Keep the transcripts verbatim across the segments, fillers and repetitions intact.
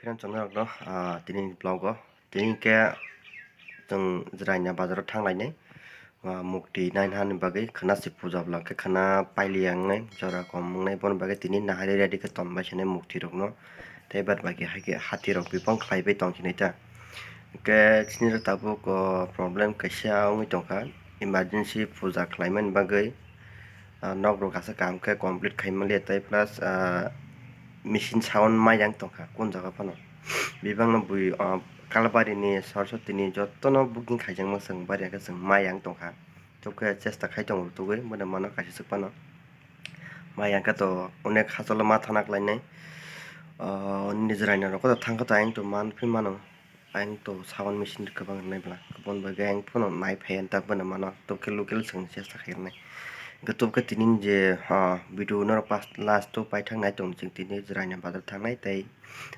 Friends, chwng norokno, ah, tini vlog o, tini khe chwng Jwraina bazar o thang lainai, ah, mukti naina hani bagwi khwna se puja bwla khe khwna pailiya wngnai, jora kom wngnai, boni bagwi tini nahari ready khe tonbai sinai mukti rokno, tei bad baki hai khe hati rok bipang khlai bai tong sinai ta. Hwnkhe chini rok tabuk, o, problem kaisa wngwi tongkha, emergency puja khlaimani bagwi, ah, nok rok aswk kaham khe complete khai manliya tei plus, ah, machine sound mayang tongkha kun jaga phano. Bebakno bui, ah, Kalbari ni, Saraswati ni jotono booking khaijakma chwng bari khe chwng mayang tongkha. Tubukhe chesta khai tongo tubui, bono mano kaisa swk phano mayang khe to onek hachalo ma thana khlainai. Ah, nini Jwraina rok koto thang khe to ayang to man phi mano. Ayang to sound machine kwbang rwnai bwla, aboni bagwi ayang phano nai phai ang tak bono mano, tubukhe local chwng chesta khai rwnai. Hwnkhe tubukhe tini je, ah, video norok pas last o paithak nai tong chwng tini Jwraina bazar thangnai tei,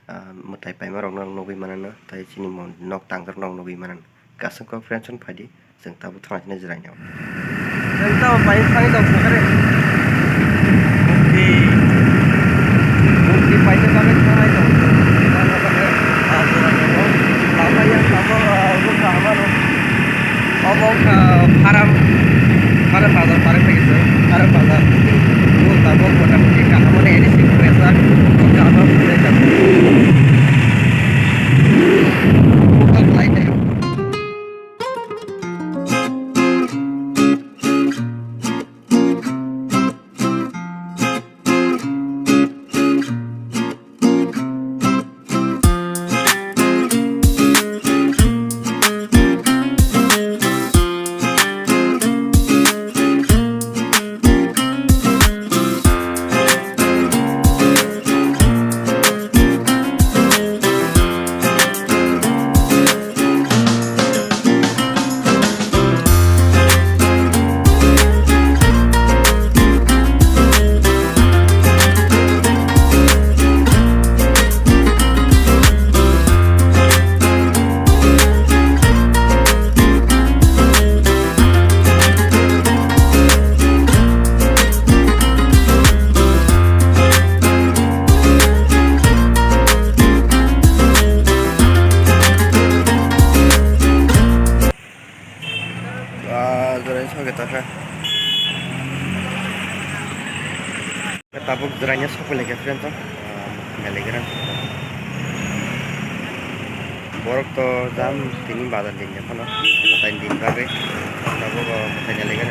ah, mwtai paima rok norok nugwi manano tei chini mon nok tangjak norok nugwi manano. Kasam kok friends phai di. Chwng tabuk thangna sini Jwraina o. Chwng tabuk pai thangwi tong sakha re. Mukti. Mukti paina bagwi thangnai tong. Ah, Jwraina o. Lama yang lama, ah, bwkha hamano. Obo wngkha Pharam, Pharam bazar, Pharam phaikhe chwng Pharam bazar. Bo tabuk mota moti kaham ani ani simi mesa, kaham ani simi mesa. Bukhak lai tei. Ah, Jwraina sokhe tongkha. Tabuk Jwraina sokphailai kha friend, ah, belai gra. Borok to jam tini bazar din ya phano, tai din bagwi. Tabuk, ah, tai belai gra.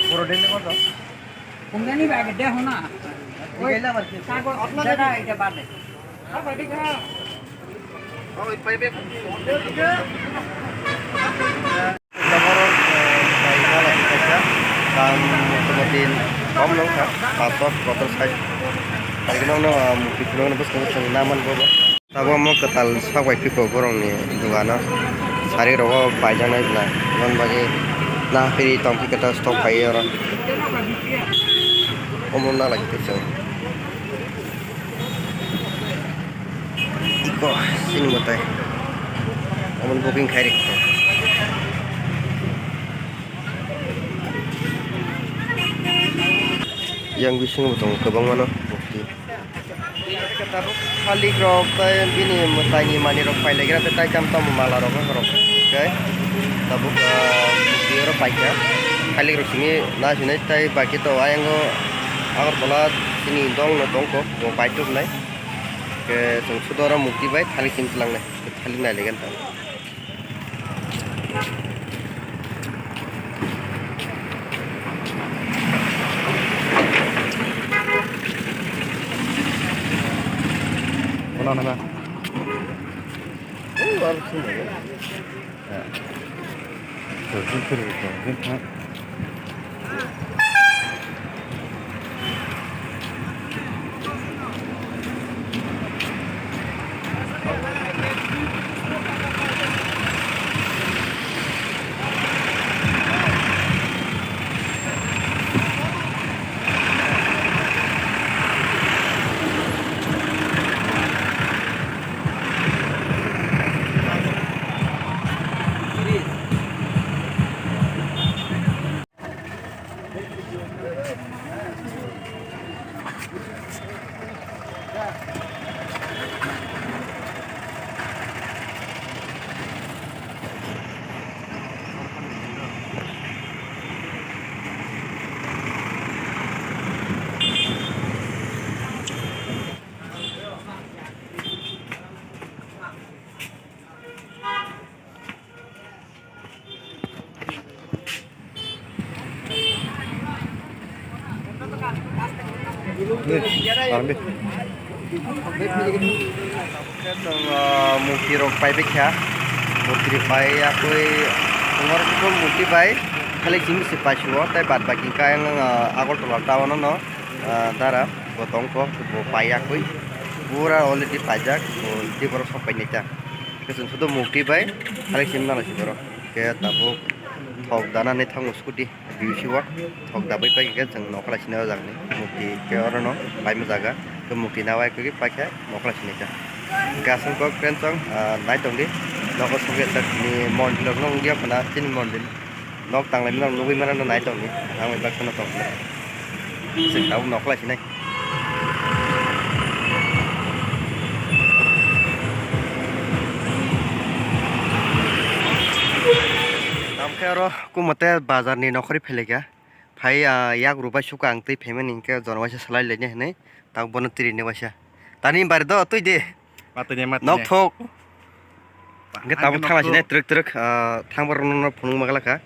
Boro dele koto? Kumjani bag de hona. Oi, kago, jaga ita bade. Oi, pai be. Borok, eh, bai gala kaisa, dam motamoti kom nongkha, paanch sot sottor sait. Agi nokno, ah, mukti phunukno bwskango chwng naman bobo. Tabuk omo kwtal sok bai phiko borokni dogano. Sari rogo paijaknai bwla, aboni bagwi naphiri tongkhe kwtal stock phaiwi oro. Omo nalai khe chwng. Iko, sini mwtai. Omo booking khai rikha. Yang bisingo bo tongo kwbangmano mukti. Tabuk thalik rok tei bini mwtaini manwi rok pailaigra tei tai tam tamo mala rok rok khe tabuk, ah, mukti oro paikha. Thalik rok simi nasinai tei baki to ayango Agartala chini dol no tongkho bo paitok nai. Khe chwng sudo oro mukti bai thalik chini twlang nai, thalik nai legani tamo. Wala na ba. Oh, wala sini. Ya. Tuh, tuh, tuh, tuh, tuh, ha. Chwng, ah, mukti rok pai baikha, mukti rok pai yakwi tongo, mukti bai khali simi se paisio, tei bad baki khe ang, ah, Agartala town o no, ah, dara bo tongkho, bo pai yakwi, pura already paijak, bo tei borok sok painai ta. Khe chwng sodo mukti bai khali simi nang lai si borok, khe tabuk thok dana nai thango scooty. Bisingo thok dabwi paikha khe chwng nokha lai sinai o jagani mukti khe orono paima jaga khe mukti nawai khe paikha nokha lai sinai kha. Hwnkhe aswk kok friend chwng, ah, nai tongdi nogo sogwi tini mondir rok nukya khwna chini mondir nok tanglaimani rok nugwi mano nai tongdi ang bai kheno tong chwng tabuk nokha lai sinai. Tamkhe oro kumate bazar ni nokhorwi phailaikha. Phai, ah, yak rwbai suka ang twi phaimani hinkhe jono waisa salai laini hinwi tabuk bono twi rini waisa. Tani bari do twi di. Matwini, matwini. Nok thok. Hinkhe tabuk thangna sinai twrwk twrwk, ah, thangbar rwno phunuk magala kha.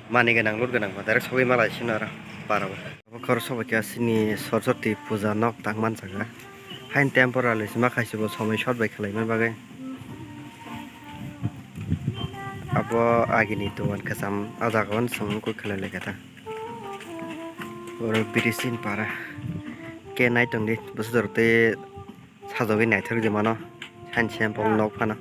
Mani gwnang lut gwnang ba direct sogwi malai sino aro para bo. Abo khoro sobai kha chini Saraswati puja nok tangman jaga. Hain temporary sima khaisi bo somoi short bai khwlaimani bagwi. Abo agini dogan kwcham ah jaga o chwng wngkuk khwlai lai kha ta. Oro bridge ni para khe nai tongdi bwsajwk tei sajagwi naithok di mano. Sainse bong nok phano.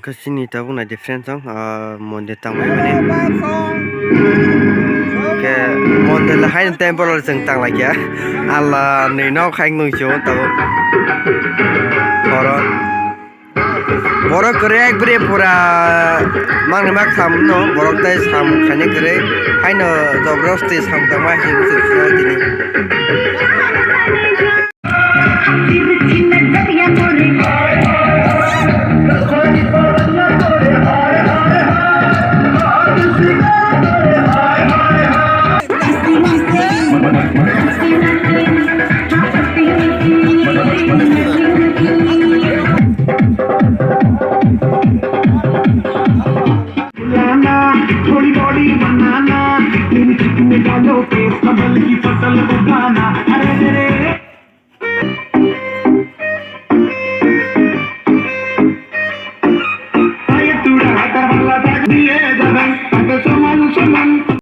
Hwnkhe chini tabuk nai di friend chong, ah, mondir tangmani. Hwnkhe mondir le haino temporary chwng tanglaikha. Allah ni nok hai nung sio tabuk. Oro borok kwrwi ekbri pura mangni mak sam no borok tei sam khaini kwrwi haino jobrosti sam tangma hai se tini.